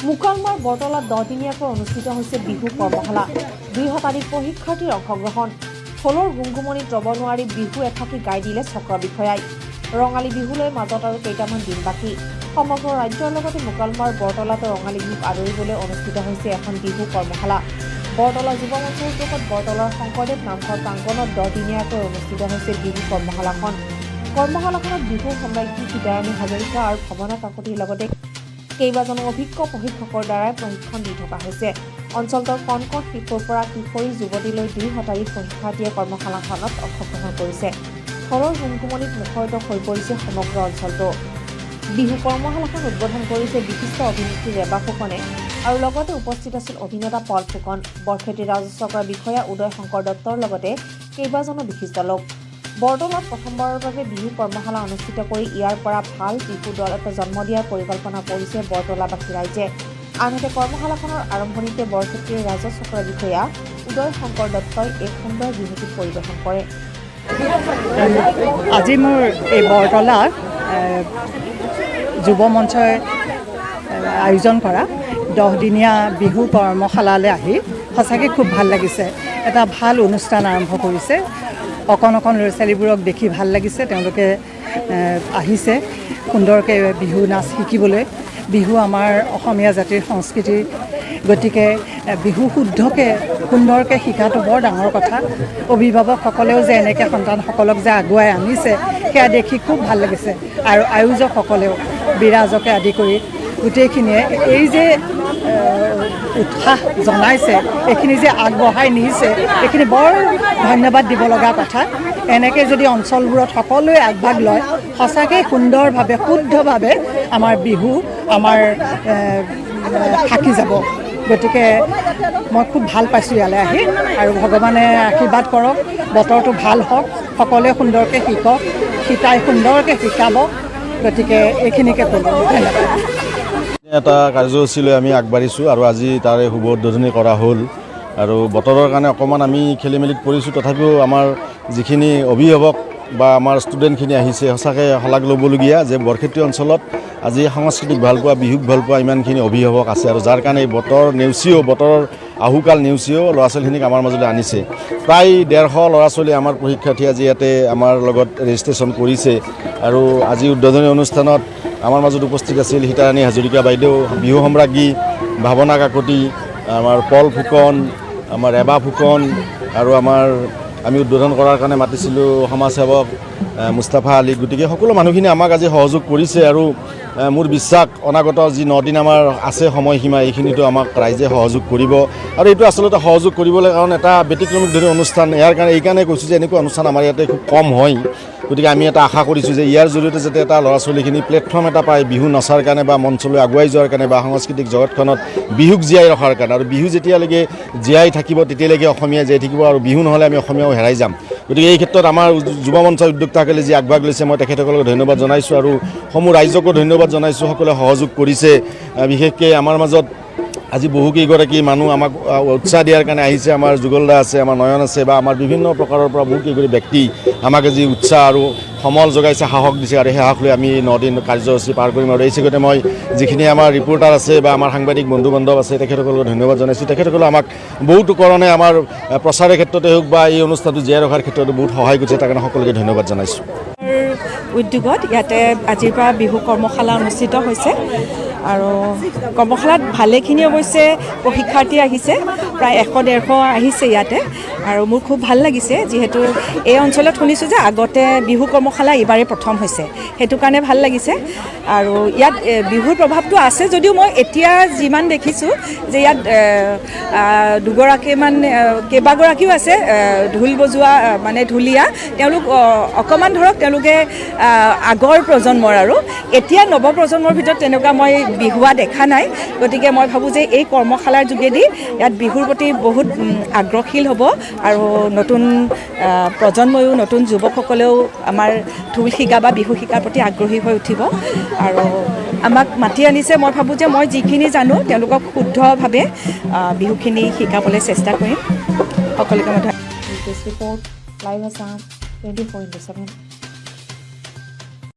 মুকালমুৱাৰ বৰতলাত 10 দিনীয়াকৈ অনুষ্ঠিত হৈছে বিহু কৰ্মশালা। দুই শতাধিক প্ৰশিক্ষাৰ্থীৰ অংশগ্ৰহণ। খোলৰ গুমগুমনিত ৰ'ব নোৱাৰি বিহু এফাকি গাই দিলে চক্ৰ বিষয়াই। ৰঙালী বিহুলৈ মাজত আৰু কেইটামান দিন বাকী। সমগ্ৰ ৰাজ্যৰ লগতে মুকালমুৱাৰ বৰতলাতো ৰঙালী বিহুক আদৰিবলৈ অনুষ্ঠিত হৈছে এখন বিহু কৰ্মশালা। বৰতলা যুৱ মঞ্চৰ উদ্যোগত বৰতলাৰ শংকৰদেৱ নামঘৰ প্ৰাংগণত 10 দিনীয়াকৈ অনুষ্ঠিত হৈছে বিহু কৰ্মশালাখন। কৰ্মশালাখনত বিহু সম্ৰাজ্ঞী সীতাৰাণী হাজৰিকা আৰু ভাৱনা কাকতিৰ লগতে কেইবাজনো অভিজ্ঞ প্ৰশিক্ষকৰ দ্বাৰাই প্ৰশিক্ষণ দি থকা হৈছে। অঞ্চলটোৰ কণ কণ শিশুৰ পৰা কিশোৰী যুৱতীলৈ দুই শতাধিক প্ৰশিক্ষাৰ্থীয়ে কৰ্মশালাখনত অংশগ্ৰহণ কৰিছে। খোলৰ গুমগুমনিত মুখৰিত হৈ পৰিছে সমগ্ৰ অঞ্চলটো। বিহু কৰ্মশালাখন উদ্বোধন কৰিছে বিশিষ্ট অভিনেত্ৰী ৰেবা ফুকনে আৰু লগতে উপস্থিত আছিল অভিনেতা পল ফুকন, বৰক্ষেত্ৰী ৰাজহ চক্ৰৰ বিষয়া উদয় শংকৰ দত্তৰ লগতে কেইবাজনো বিশিষ্ট লোক। বৰতলাত প্ৰথমবাৰৰ বাবে বিহু কৰ্মশালা অনুষ্ঠিত কৰি ইয়াৰ পৰা ভাল বিহু দল এটা জন্ম দিয়াৰ পৰিকল্পনা কৰিছে বৰতলাবাসী ৰাইজে। আনহাতে, কৰ্মশালাখনৰ আৰম্ভণিতে বৰক্ষেত্ৰীৰ ৰাজহ চক্ৰৰ বিষয়া উদয় শংকৰ দত্তই এক সুন্দৰ বিহুগীত পৰিৱেশন কৰে। আজি মোৰ এই বৰতলাত যুৱ মঞ্চই আয়োজন কৰা 10 দিনীয়া বিহু কৰ্মশালালৈ আহি সঁচাকৈ খুব ভাল লাগিছে। এটা ভাল অনুষ্ঠান আৰম্ভ কৰিছে। অকণ অকণ ল'ৰা ছোৱালীবোৰক দেখি ভাল লাগিছে। তেওঁলোকে আহিছে সুন্দৰকৈ বিহু নাচ শিকিবলৈ। বিহু আমাৰ অসমীয়া জাতিৰ সংস্কৃতি। গতিকে বিহু শুদ্ধকৈ সুন্দৰকৈ শিকাটো বৰ ডাঙৰ কথা। অভিভাৱকসকলেও যে এনেকৈ সন্তানসকলক যে আগুৱাই আনিছে, সেয়া দেখি খুব ভাল লাগিছে। আৰু আয়োজকসকলেও, বিৰাজকে আদি কৰি গোটেইখিনিয়ে এই যে উৎসাহ জনাইছে, এইখিনি যে আগবঢ়াই নিছে, এইখিনি বৰ ধন্যবাদ দিব লগা কথা। এনেকৈ যদি অঞ্চলবোৰত সকলোৱে আগভাগ লয়, সঁচাকৈ সুন্দৰভাৱে, শুদ্ধভাৱে আমাৰ বিহু আমাৰ থাকি যাব। গতিকে মই খুব ভাল পাইছোঁ ইয়ালৈ আহি আৰু ভগৱানে আশীৰ্বাদ কৰক, বতৰটো ভাল হওক, সকলোৱে সুন্দৰকৈ শিকক, সীতাই সুন্দৰকৈ শিকাব। গতিকে এইখিনিকে ক'লোঁ, ধন্যবাদ। এটা কাৰ্যসূচী লৈ আমি আগবাঢ়িছোঁ আৰু আজি তাৰে শুভ উদ্বোধনী কৰা হ'ল। আৰু বতৰৰ কাৰণে অকণমান আমি খেলি মেলিত পৰিছোঁ। তথাপিও আমাৰ যিখিনি অভিভাৱক বা আমাৰ ষ্টুডেণ্টখিনি আহিছে, সঁচাকৈ শলাগ ল'বলগীয়া যে বৰক্ষেত্ৰী অঞ্চলত আজি সংস্কৃতিক ভালপোৱা, বিহুক ভালপোৱা ইমানখিনি অভিভাৱক আছে আৰু যাৰ কাৰণে এই বতৰ নেওচিও, বতৰৰ আহুকাল নেওচিও ল'ৰা ছোৱালীখিনিক আমাৰ মাজলৈ আনিছে। প্ৰায় 150 ল'ৰা ছোৱালী আমাৰ প্ৰশিক্ষাৰ্থী আজি ইয়াতে আমাৰ লগত ৰেজিষ্ট্ৰেশ্যন কৰিছে। আৰু আজি উদ্বোধনী অনুষ্ঠানত আমাৰ মাজত উপস্থিত আছিল সীতাৰাণী হাজৰিকা বাইদেউ, বিহু সম্ৰাজ্ঞী ভাৱনা কাকতি, আমাৰ পল ফুকন, আমাৰ ৰেবা ফুকন আৰু আমি উদ্বোধন কৰাৰ কাৰণে মাতিছিলোঁ সমাজসেৱক মুস্তাফা আলী। গতিকে সকলো মানুহখিনি আমাক আজি সহযোগ কৰিছে আৰু মোৰ বিশ্বাস, অনাগত যি 9 দিন আমাৰ আছে সময়সীমা, এইখিনিতো আমাক ৰাইজে সহযোগ কৰিব। আৰু এইটো আচলতে সহযোগ কৰিবলৈ, কাৰণ এটা ব্যতিক্ৰমিক ধৰণৰ অনুষ্ঠান। ইয়াৰ কাৰণে, এইকাৰণে কৈছোঁ যে এনেকুৱা অনুষ্ঠান আমাৰ ইয়াতে খুব কম হয়। গতিকে আমি এটা আশা কৰিছোঁ যে ইয়াৰ জৰিয়তে যাতে এটা ল'ৰা ছোৱালীখিনি প্লেটফৰ্ম এটা পায় বিহু নচাৰ কাৰণে বা মঞ্চলৈ আগুৱাই যোৱাৰ কাৰণে বা সাংস্কৃতিক জগতখনত বিহুক জীয়াই ৰখাৰ কাৰণে। আৰু বিহু যেতিয়ালৈকে জীয়াই থাকিব, তেতিয়ালৈকে অসমীয়া জীয়াই থাকিব আৰু বিহু নহ'লে আমি অসমীয়াও হেৰাই যাম। গতিকে এই ক্ষেত্ৰত আমাৰ যুৱ মঞ্চৰ উদ্যোক্তাসকলে যি আগভাগ লৈছে, মই তেখেতসকলক ধন্যবাদ জনাইছোঁ আৰু সমূহ ৰাইজকো ধন্যবাদ জনাইছোঁ। সকলোৱে সহযোগ কৰিছে। বিশেষকৈ আমাৰ মাজত আজি বহুকেইগৰাকী মানুহ আমাক উৎসাহ দিয়াৰ কাৰণে আহিছে। আমাৰ যুগল দা আছে, আমাৰ নয়ন আছে বা আমাৰ বিভিন্ন প্ৰকাৰৰ পৰা বহুকেইগৰাকী ব্যক্তি আমাক আজি উৎসাহ আৰু সমল যোগাইছে, সাহস দিছে আৰু সেই সাহস লৈ আমি 9 দিন কাৰ্যসূচী পাৰ কৰিম। আৰু এই চেগতে মই যিখিনি আমাৰ ৰিপৰ্টাৰ আছে বা আমাৰ সাংবাদিক বন্ধু বান্ধৱ আছে, তেখেতসকলক ধন্যবাদ জনাইছোঁ। তেখেতসকলে আমাক বহুতো কাৰণে আমাৰ প্ৰচাৰৰ ক্ষেত্ৰতে হওক বা এই অনুষ্ঠানটো জীয়াই ৰখাৰ ক্ষেত্ৰতো বহুত সহায় কৰিছে। তাৰ কাৰণে সকলোকে ধন্যবাদ জনাইছোঁ। উদ্যোগত ইয়াতে আজিৰ পৰা বিহু কৰ্মশালা অনুষ্ঠিত হৈছে আৰু কৰ্মশালাত ভালেখিনি অৱশ্যে প্ৰশিক্ষাৰ্থী আহিছে, প্ৰায় 100 150 আহিছে ইয়াতে। আৰু মোৰ খুব ভাল লাগিছে, যিহেতু এই অঞ্চলত শুনিছোঁ যে আগতে বিহু কৰ্মশালা এইবাৰেই প্ৰথম হৈছে, সেইটো কাৰণে ভাল লাগিছে। আৰু ইয়াত বিহুৰ প্ৰভাৱটো আছে যদিও মই এতিয়া যিমান দেখিছোঁ যে ইয়াত দুগৰাকীমান, কেইবাগৰাকীও আছে ঢোল বজোৱা, মানে ঢুলীয়া। তেওঁলোক অকণমান ধৰক তেওঁলোকে আগৰ প্ৰজন্মৰ আৰু এতিয়া নৱপ্ৰজন্মৰ ভিতৰত তেনেকুৱা মই বিহুৱা দেখা নাই। গতিকে মই ভাবোঁ যে এই কৰ্মশালাৰ যোগেদি ইয়াত বিহুৰ প্ৰতি বহুত আগ্ৰহশীল হ'ব আৰু নতুন প্ৰজন্ময়ো, নতুন যুৱকসকলেও আমাৰ ঢোল শিকা বা বিহু শিকাৰ প্ৰতি আগ্ৰহী হৈ উঠিব। আৰু আমাক মাতি আনিছে, মই ভাবোঁ যে মই যিখিনি জানো তেওঁলোকক শুদ্ধভাৱে বিহুখিনি শিকাবলৈ চেষ্টা কৰিম। সকলোকে মই report, Live Assam 24x7.